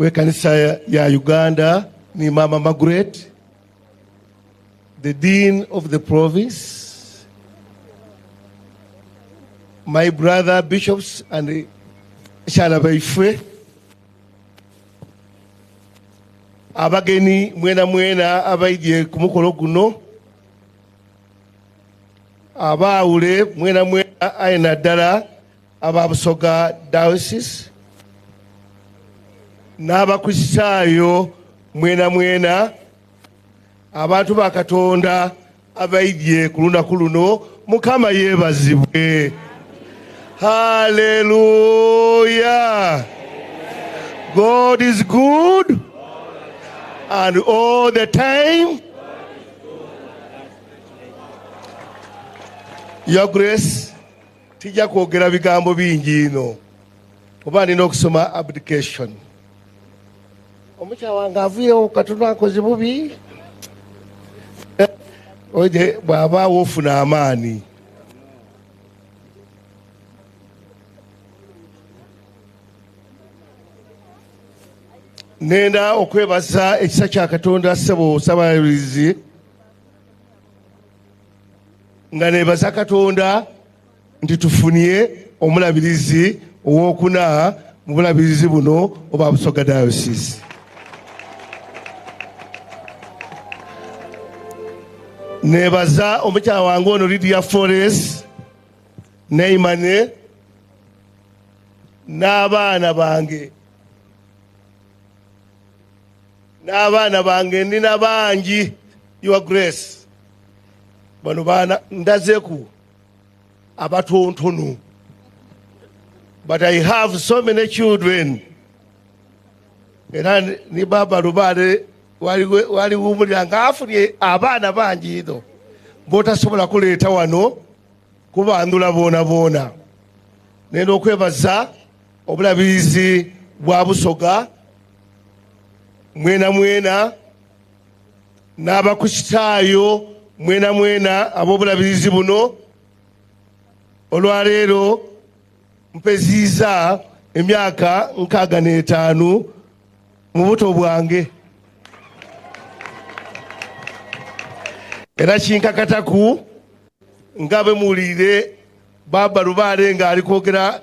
W'ekanisa ya Uganda ni Mama Margaret, the Dean of the province, my brother bishops and kyala baife, abageni mwena mwena abaidye ku mukolo guno, abaawule mwena mwena, aye naddala aba Busoga Diocese n'Abakristaayo mwena mwena, abantu ba Katonda abaidye ku lunaku luno, Mukama yeebazibwe. Haleluya! God is good and all the time. Your Grace, tijja kwogera bigambo bingi ino oba nina okusoma abdication. Omukya wange avuyewo katono, akoze bubi. Oje bw'abaawo ofuna amaani. Nenda okwebaza ekisa kya Katonda, ssebo Ssabalabirizi, nga nebaza Katonda nti tufunye omulabirizi owokuna mu bulabirizi buno obwa Busoga Diocese. Nebaza omukyala wange ono Lydia Forest Neimane n'abaana bange, n'abaana bange ndina bangi. Your Grace, bano baana ndazeku abatontono, but I have so many children. Era ni baba Lubaale waliwumulira nga afunye abaana bangi ino botasobola kuleeta wano kubandula boona boona. Nenda okwebaza obulabirizi bwa Busoga mwena mwena n'Abakristaayo mwena mwena ab'obulabirizi buno. Olwaleero mpeziiza emyaka 65 mu buto bwange, era kinkakataku nga bwe muwulire Baba Lubaale ng'ali kwogera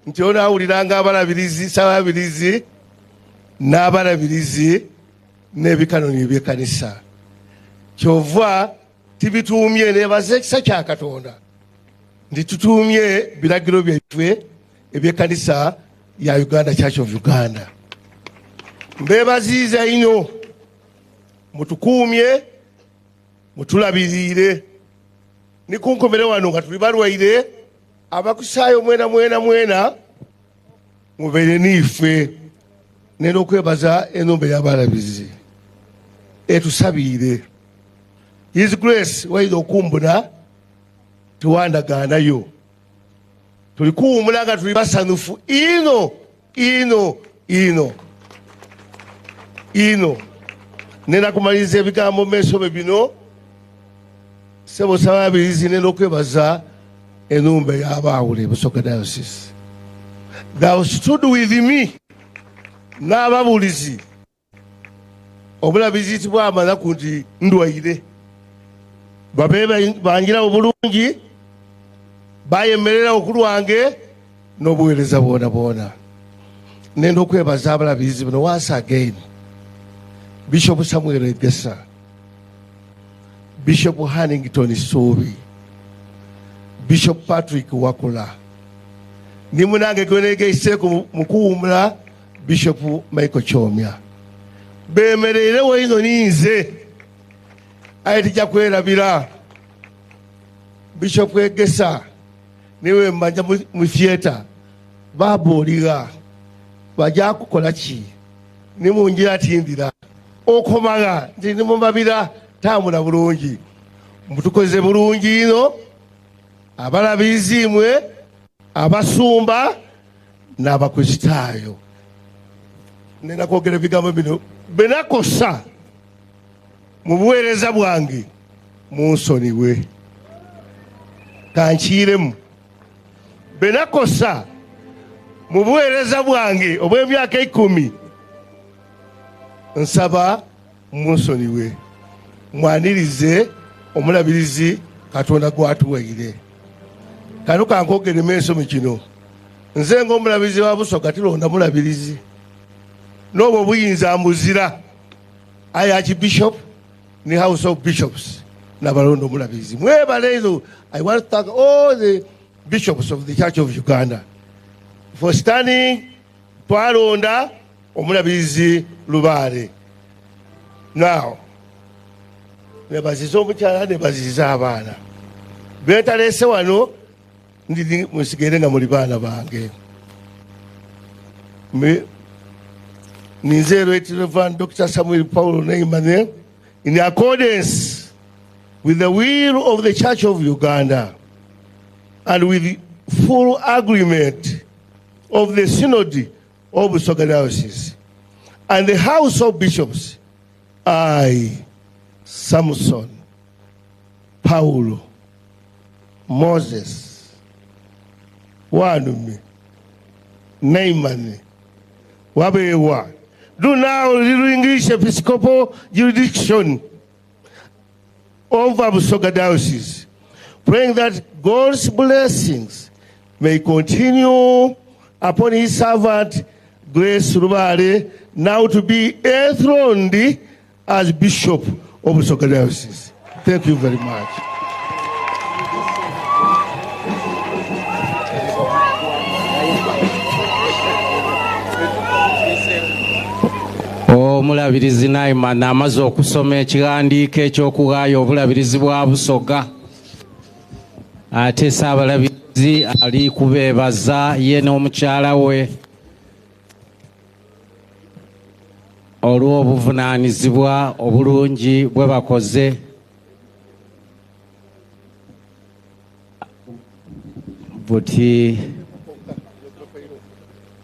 nti onaawuliranga abalabirizi, ssabalabirizi n'abalabirizi n'ebikanoni eby'ekkanisa, kyova tibituumye. Nebaza ekisa kya Katonda nti tutuumye biragiro byaife eby'ekkanisa ya Uganda, Church of Uganda. Mbebaziiza ino, mutukuumye, mutulabiriire nikunkomere wano nga tuli balwaire. Abakusaayo mwena mwena mwena mubeere niife. Nenda okwebaza enumba ey'abalabizi etusabiire. His Grace, waida okumbuna tewandagaanayo. Tuli kuwumula nga tuli basanufu ino ino ino ino. Nenda kumaliriza ebigambo mumaaso bino, sebo Ssabalabirizi. Nenda okwebaza enumba ey'abaawule Busoga Diocese thou stood with me n'ababuulizi. Obulabirizi tibwamalaku nti ndwaire, babe bangirawo bulungi, bayemererawo ku lwange n'obuweereza bwona bwona. Nenda okwebaza abalabirizi bano once again: Bishop Samuel Egesa, Bishop Hannington Suubi, Bishop Patrick Wakula, ni munange gwenegeiseeku mu kuwumula, Bishop Michael Kyomya. Bemereirewo ino ninze, aye tijja kwerabira Bishop Egesa. Niwe mbanja mu theatre, babuulira bajja kukola ki, nimunjira tindira okomala nti nimumabira tambula bulungi. Mutukoze bulungi ino abalabizi mwe, abasumba n'Abakristaayo. Nenda kwogera ebigambo bino: benakosa mu buweereza bwange munsoniwe. Kankiiremu: benakosa mu buweereza bwange obw'emyaka 10. Nsaba munsonyiwe, mwanirize omulabirizi Katonda gwatuwaire. Kano kankogeremu ensomi kino. Nze ng'omulabirizi wa Busoga tilonda mulabirizi, n'obwo obuyinza mbuzira. Aye Archbishop ni House of Bishops nabalonda omulabirizi. Mwebale izo. I want to thank all the bishops of the Church of Uganda for standing. Twalonda omulabirizi Lubaale. Now nebaziza omukyala, nebaziza abaana bentalese wano, ndi musigere nga muli baana bange. Ninze Right Reverend Dr. Samuel Paulo Neimane, in accordance with the will of the Church of Uganda and with full agreement of the Synod of Busoga Diocese and the House of Bishops, I, Samson Paulo Moses Wanumi Neimane Wabewa, do now relinquish episcopal jurisdiction over Busoga Diocese, praying that God's blessings may continue upon his servant Grace Lubaale, now to be enthroned as Bishop of Busoga Diocese. Thank you very much. Omulabirizi Naiman amaze okusoma ekighandiiko eky'okughaayo obulabirizi bwa Busoga, ate Ssaabalabirizi ali kubeebaza ye n'omukyala we olw'obuvunaanyizibwa obulungi bwe bakoze. Buti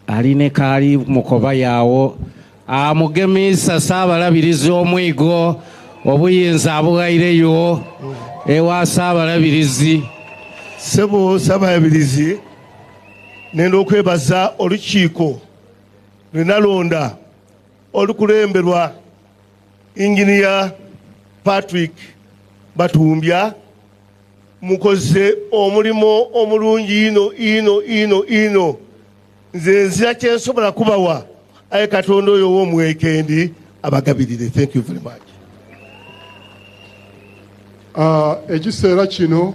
aline kaali mukoba yawo amugemiisa Ssaabalabirizi omwigo, obuyinza abughaireyo ewa Ssaabalabirizi. Sebo Ssabalabirizi, nenda okwebaza olukiiko lwenalonda olukulemberwa Engineer Patrick Batumbya. Mukoze omulimu omulungi ino ino ino ino. Nze nzira kyensobola kubawa, aye Katonda oyo ow'omwekendi abagabirire. Thank you very much. Ekiseera kino